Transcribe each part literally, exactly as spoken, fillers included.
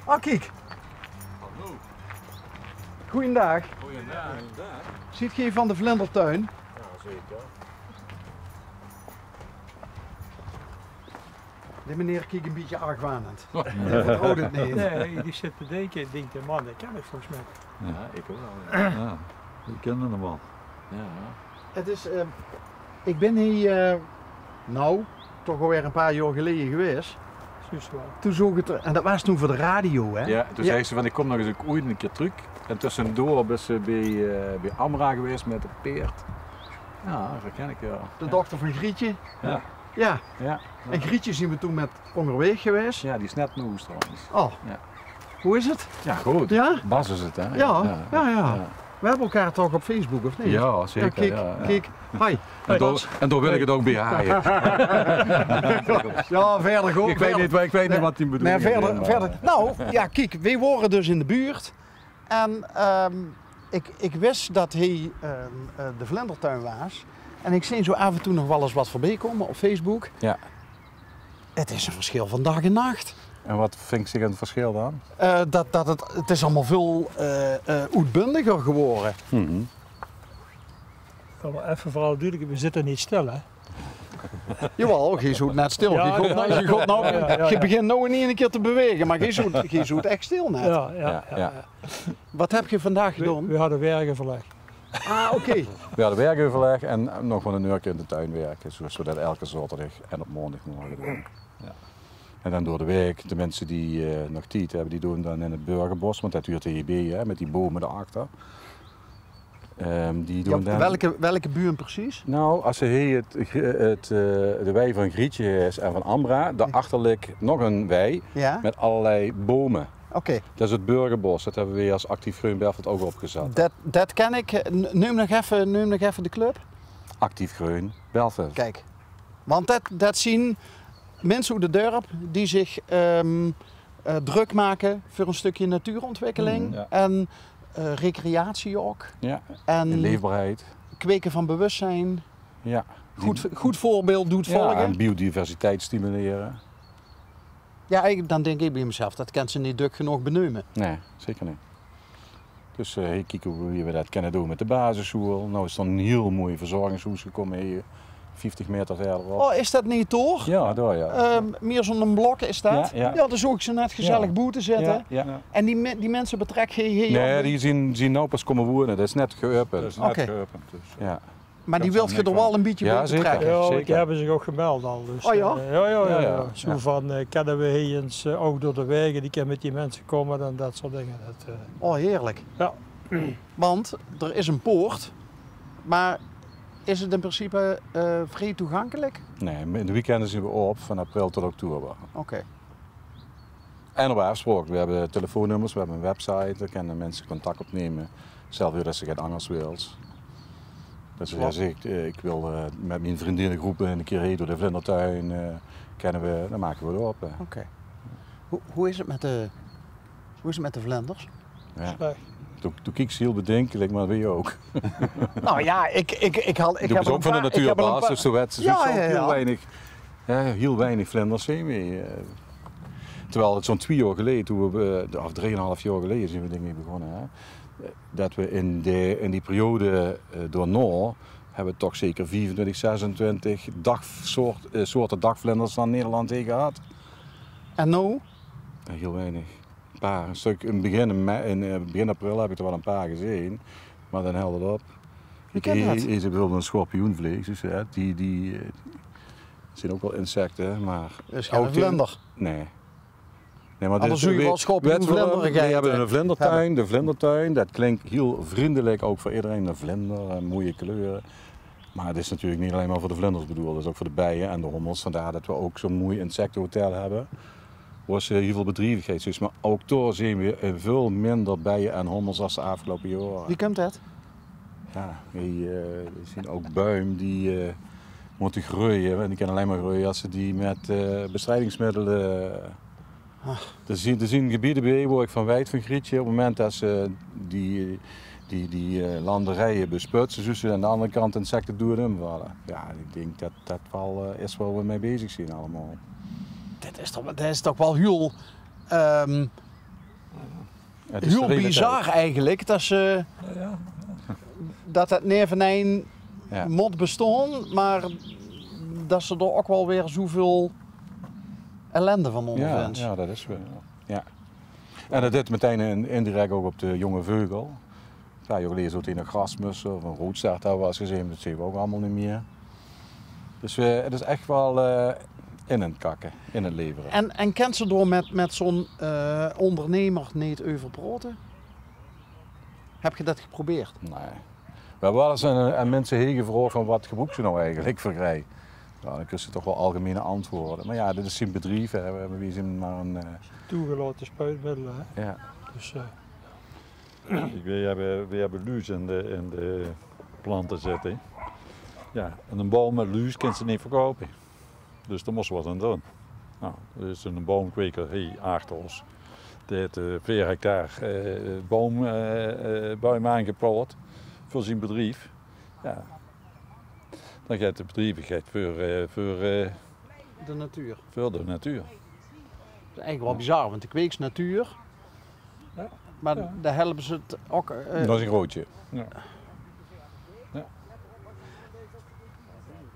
Ah, kiek. Hallo. Goeiendaag. Goeiendaag. Ziet geej van de vlindertuin? Ja, zeker. De meneer kiek een bietje argwanend. Dae vertrouwt het neet. Nee, die zit te denken, ik denk, de man, die ken ik volgens mij. Ja, ik ook wel. Ja, die kennen hem wel. Ja. Het is, eh, ik ben hier, eh, nou, toch alweer een paar jaar geleden geweest. Juist wel. Toen zoog het er, en dat was toen voor de radio, hè? Ja, toen zei ze van, ik kom nog eens ooit een keer terug. En tussendoor is ze bij, eh, bij Amra geweest met het peerd. Ja, dat ken ik wel. De dochter van Grietje. Ja. Ja. Ja. En Grietje zien we toen met onderweg geweest. Ja, die is net naar huis trouwens. Oh. Ja. Hoe is het? Ja, goed. Ja? Bas is het, hè? Ja, ja, ja. We hebben elkaar toch op Facebook, of niet? Ja, zeker. Ja, kiek, kiek. Hi. En daar, en daar wil ik het ook bij haaien. Ja, verder goed. Ik weet niet, ik weet niet wat hij bedoelt. Nee, verder, verder. Nou, ja, kiek, we waren dus in de buurt. En, ehm, ik, ik wist dat hij, ehm, eh, de vlindertuin was. En ik zie zo af en toe nog wel eens wat voorbij komen op Facebook. Ja. Het is een verschil van dag en nacht. En wat vindt zich het verschil dan? Eh, dat, dat het, het is allemaal veel, eh, eh, oetbundiger geworden. Even vooral duidelijk, we zitten niet stil, hè? Jawel, geej zoet net stil. Ja, geej gaat ja, nou, ja, geej gaat nou, ja, ja, ja. Geej begint nou in één keer te bewegen, maar geej zoet, geej zoet echt stil net. Ja, ja, ja, ja. Wat heb je vandaag gedaan? We hadden werkeuverleg. Ah, oké. We hadden werkeuverleg en nog wel een uurtje in de tuin werken, zo, zodat elke zaterdag en op maandagmorgen doen. Ja. En dan door de week, de mensen die, eh, nog tijd hebben, die doen dan in het burgerbos, want dat huurt er hierbij, hè, met die bomen daarachter. Ehm, die doen dan welke, welke buren precies? Nou, als ze hier het, het, eh, de wei van Grietje is en van Amra, daarachter ligt nog een wei met allerlei bomen. Oké. Dat is het burgerbos, dat hebben we als Actief Greun Belfort ook opgezet. Dat, dat ken ik. N-, neum nog even, neum nog even de club. Actief Greun Belfort. Kijk, want dat, dat zien mensen uit het dorp die zich, ehm, eh, druk maken voor een stukje natuurontwikkeling en, eh, recreatie ook. Ja. En leefbaarheid. Kweken van bewustzijn. Ja. Goed, goed voorbeeld doet volgen. En biodiversiteit stimuleren. Ja, ik, dan denk ik bij mezelf, dat kan ze niet druk genoeg benoemen. Nee, zeker niet. Dus, eh, hier kijken we wie we dat kunnen doen met de basisschool. Nou is dan een heel mooi verzorgingshoes gekomen hier, vijftig meter verderop. Oh, is dat niet door? Ja, door, ja. Ehm, meer zo'n blok is dat? Ja, ja. Ja, dat is ook zo net gezellig boete zetten. Ja, ja. En die, me- die mensen betrek je hier. Nee, die zien, zien nou pas komen wonen. Dat is net geopend. Dat is net geopend, dus, eh. Ja. Maar die wilt je er wel een beetje bij betrekken. Ja, zeker. Ja, want die hebben zich ook gemeld al. Dus, oh ja? Eh, ja, ja, ja, ja. Zo van, eh, kennen we hier eens, eh, ook door de wegen, die kan met die mensen komen en dat soort dingen. Dat, eh, oh, heerlijk. Ja. Want er is een poort, maar is het in principe, eh, vrij toegankelijk? Nee, in de weekenden zien we op van april tot oktober. Oké. En op afspraak. We hebben telefoonnummers, we hebben een website, daar kunnen mensen contact opnemen. Stel voor dat ze get anders wilt. Dat ze zegt, eh, ik wil, eh, met mijn vriendinnengroepen een keer heen door de vlindertuin, eh, kennen we, dan maken we het open. Oké. Hoe, hoe is het met de, hoe is het met de vlinders? Ja. Slecht. Toen, toen keek ze heel bedenkelijk, maar wie ook. Nou ja, ik, ik, ik had, ik heb ook van de natuurbasis, dus toen werd ze zo heel weinig, ja, heel weinig vlinders zien we. Eh, terwijl het zo'n twee jaar geleden, toen we, eh, of drieënhalf jaar geleden zijn we denk ik begonnen, hè, eh, dat we in de, in die periode, eh, daarna hebben we toch zeker vijfentwintig, zesentwintig dagsoort, eh, soorten dagvlinders van Nederland heen gehad. En nou? Ja, heel weinig. Een paar. Een stuk in het begin, in mei, in, eh, begin april heb ik er wel een paar gezien. Maar dan helde het op. Wie kan dat? Hier, hier is bijvoorbeeld een schorpioenvleeg, dus, hè, die, die, eh, zijn ook wel insecten, maar... Dat is geen vlinder. Nee. Nee, maar anders zou je wel schorpioenvlinder gegeten hebben. We hebben een vlindertuin, de vlindertuin. Dat klinkt heel vriendelijk, ook voor iedereen. Een vlinder, eh, mooie kleuren. Maar het is natuurlijk niet alleen maar voor de vlinders bedoeld, het is ook voor de bijen en de hommels. Vandaar dat we ook zo'n mooi insectenhotel hebben, waar ze heel veel bedrijvigheid is. Maar ook daar zien we, eh, veel minder bijen en hommels als de afgelopen jaren. Wie komt dat? Ja, die, eh, er zijn ook buimen die, eh, moeten groeien. En die kunnen alleen maar groeien als ze die met, eh, bestrijdingsmiddelen, eh, er zien, er zien gebieden bij waar ik van weet van Grietje, op het moment dat ze die, die, die, eh, landerijen besputsen, zullen ze aan de andere kant insecten doen omvallen. Ja, ik denk dat dat wel, eh, is waar we mee bezig zijn allemaal. Dat is toch, dat is toch wel heel, Ehm, Hiel bizar eigelik det ze, det het nevenein mót bestaon, mer det ze d'r ouch waal weer zoeväöl ellende van óngervinds. Jao, det is waal. Jao. En det haet metein in, indirek ouch op de jónge veugel. Jao, jónge leje zoot in ein grasmusser of ein roodstaart, det waas gezeen, det zeen v'r ouch allemaol neet mieë. Dus v'r, het is ech waal, eh, in het kakke, in het levere. En, en kèns se dao mit, mit zoe'n, eh, óngernemer neet euver praote? Höbs se det geprobeerd? Nae. V'r höbbe waal ins aan, aan minse hie gevraog van: "Waat gebroeks se noe eigelik veur grei?" Jao, dan kriegs se toch waal algemeine antwoorde. Mer jao, dit is zien bedrief, hè. V'r, v'r zeen mer ein, eh, toegelaote spuitmiddele, hè? Jao. Dus, eh, Kiek, veer höbbe, veer höbbe luus in de, in de plante zitte. Jao, en eine boum mit luus kins se neet verkoupe. Dus dao mós se get aan doon. Noe, d'r is eine boumkweker hie achter ós. Dae haet, eh, veer hectare, eh, boum, eh, eh, boum aangeplót veur zien bedrief. Jao. Dan geit de bedrievigheid veur, eh, veur, eh, de natuur. Veur de natuur. Det is eigelik waal bizar, want de kweeks natuur. Jao. Mer dao helpe ze het ouch, eh, det is ein grootje. Jao. Jao.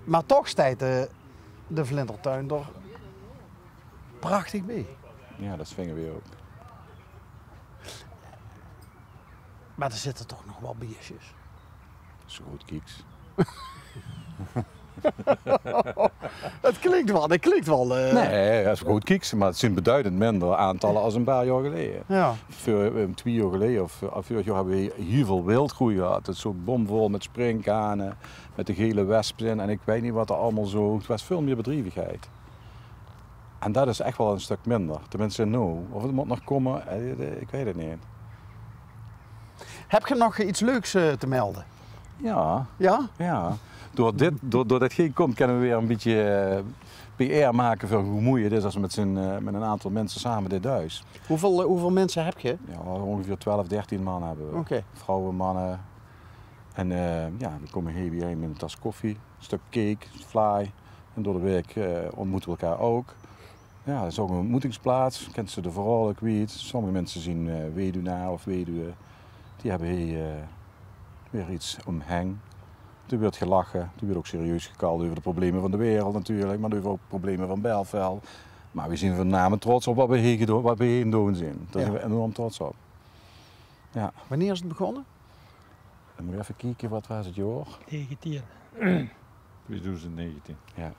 Mer toch steit de, de vlindertuin d'r prachtig bie. Jao, det vinge veer ouch. Mer d'r zitte toch nog waal bieësjes. Es se good kieks. Het klink waal, het klink waal, eh. Nae, es se good kieks, mer het zeen beduidend minder aantalle es ein paar jaor geleje. Jao. Veur, eh, twie jaor geleje of, eh, veurig jaor höbbe veer hie hiel väöl wildgroei gehad. Het zoot bomvol mit sprinkane, mit de gele wesp d'rin en ik weit neet waat d'r allemaol zoot. Het waas väöl mieë bedrievigheid. En det is ech waal ein stök minder. Tenminste, noe. Of het mót nog kómme, eh, ik weit het neet. Höbs se nog get leuks, eh, te melde? Jao. Jao? Jao. Doordet dit, door, doordet dit hie kump, kinne veer weer ein bietje, eh, P R make veur wie moei het is es se mit zien, eh, mit ein aantal minse same dit duis. Wieväöl, eh, wieväöl minse höbs se? Jao, óngeveer twelf, dertien man höbbe veer. Oké. Vrouwe, manne. En, eh, jao, veer kómme hie bie-ein mit ein tas koffie, ein stök cake, vlaai. En door de waek, eh, óntmoete veer elkaar ouch. Jao, het is ouch ein óntmoetingsplaats. Kins se de verhaole kwiet. Sommige minse zeen, eh, weduwnaar of weduwe. Die höbbe hie, eh, weer get óm heng. D'r wuuert gelache, d'r wuuert ouch serieus gekald euver de probleme van de wereld natuurlik, mer euver ouch probleme van Belfeld. Mer veer zeen veurnamelik trots op waat veer hie gedo-, waat veer hie aan 't doon zeen. Dao zeen veer enorm trots op. Jao. Wienie is het begonne? Dan mót ich effe kieke, waat waas het jaor? Negentien. Twieëdoezend negentien. Jao.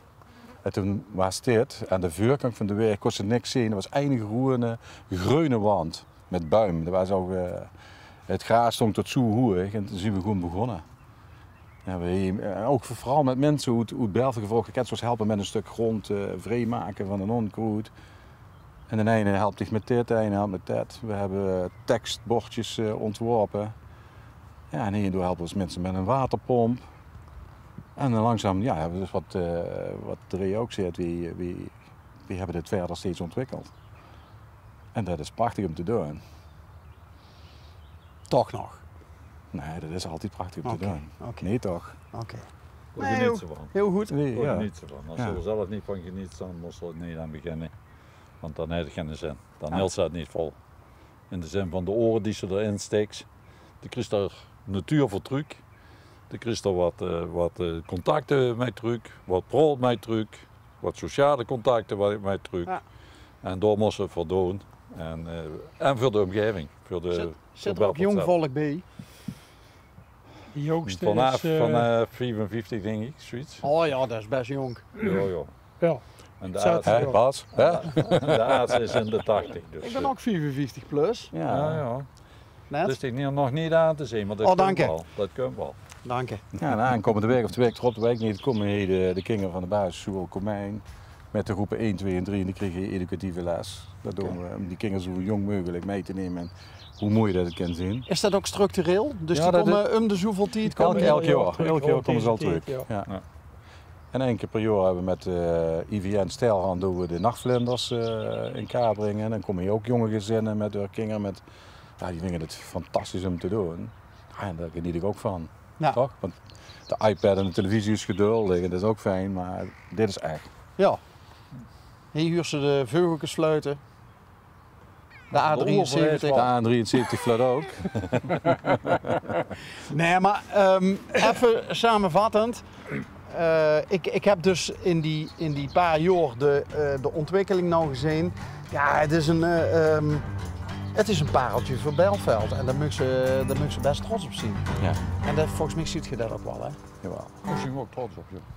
En toen waas dit, aan de veurkantj van de waeg kóns se niks zeen. D'r waas eine groene, greune wand mit buim. D'r waas ouch, eh, het graas stóng tot zoe hoeg en toen zeen veer gewoon begonne. Jao, veer, eh, ouch veural mit minse oet, oet Belfeld gevraog: "Kèns se ós helpe mit ein stök grond, eh, vriemake van ein ónkroed?" En d'n eine help dich mit dit, d'n eine help mit det. Veer höbbe tekstbordjes, eh, óntworpe. Jao, en hie en dao helpe veer minse mit ein waterpomp. En dan langzaam, jao, höbbe veer dus waat, eh, waat Dré ouch zaet, veer, veer, veer höbbe dit wiejer steeds óntwikkeld. En det is prachtig óm te doon. Toch nog? Nae, det is altied prachtig óm te doon. Oké. Nae, toch? Oké. Nae, hieël good. Nae, jao. As se d'r zelf neet van geneets, dan mós se d'r neet aan beginne. Want dan haet het geine zin. Dan hils se het neet vol. In de zin van de oere die se d'rin stiks. De kriegs d'r natuur veur trök. De kriegs d'r waat, eh, waat, eh, contacte mei trök. Waat praot mei trök. Waat sociale contacte mei trök. Jao. En dao mós se het veur doon. En, eh, en veur de ómgaeving. Veur de, zit, zit d'r ouch jónk volk bie? De jóngste is, eh, vanaaf viefenvieftig, dink ich, zoeiets. O jao, det is bès jónk. Jao, jao. Jao. En de aadste, hè, Bas? Hè? De aadste is in de tachtig, dus, ich bön, eh, ouch viefenvieftig plus. Jao. Jao, jao. Net. Dus dich nog neet aan te zeen, mer det kump waal. Det kump waal. Dank dich. Jao, en aankómmende waek of de waek d'rop, de waek neet, kómme hie de, de kinger van de basissjoeal Komein mit de groepe ein, twee en drie en die kriege educatieve les. Det doon veer óm die kinger zoe jónk meugelik mei te numme en wie mooi det het kan zeen. Is det ouch structureel? Dus die kómme óm de zoeväöl tied, kómme die? Elk jaor. Elk jaor kómme ze al trök. Jao. En ein kier per jaor höbbe veer mit, eh, I V N Stellrand doon veer de nachvlinders, eh, in kaart bringe. En dan kómme hie ouch jónge gezinne mit häör kinger, mit, jao, die vinge het fantastisch óm te doon. Jao, en dao geneet ich ouch van. Jao. Toch? Want de iPad en de televisie is geduldig en det is ouch fijn, mer dit is ech. Jao. Hie huurs se de veugelkes fluite. De A drieënzeventig. De A drieënzeventig vlut ouk. Nee, maar, ehm, effe samevattend. Eh, ik, ik heb dus in die, in die paar jaor de, eh, de ontwikkeling nou gezeen. Ja, het is een, eh, ehm, het is een pareltje veur Belfeld. En daar mag ze, daar mag ze best trots op zien. Ja. En dat, volgens mij ziet ge dat ook wel, hè? Jawel. Daar zien we ook trots op, ja.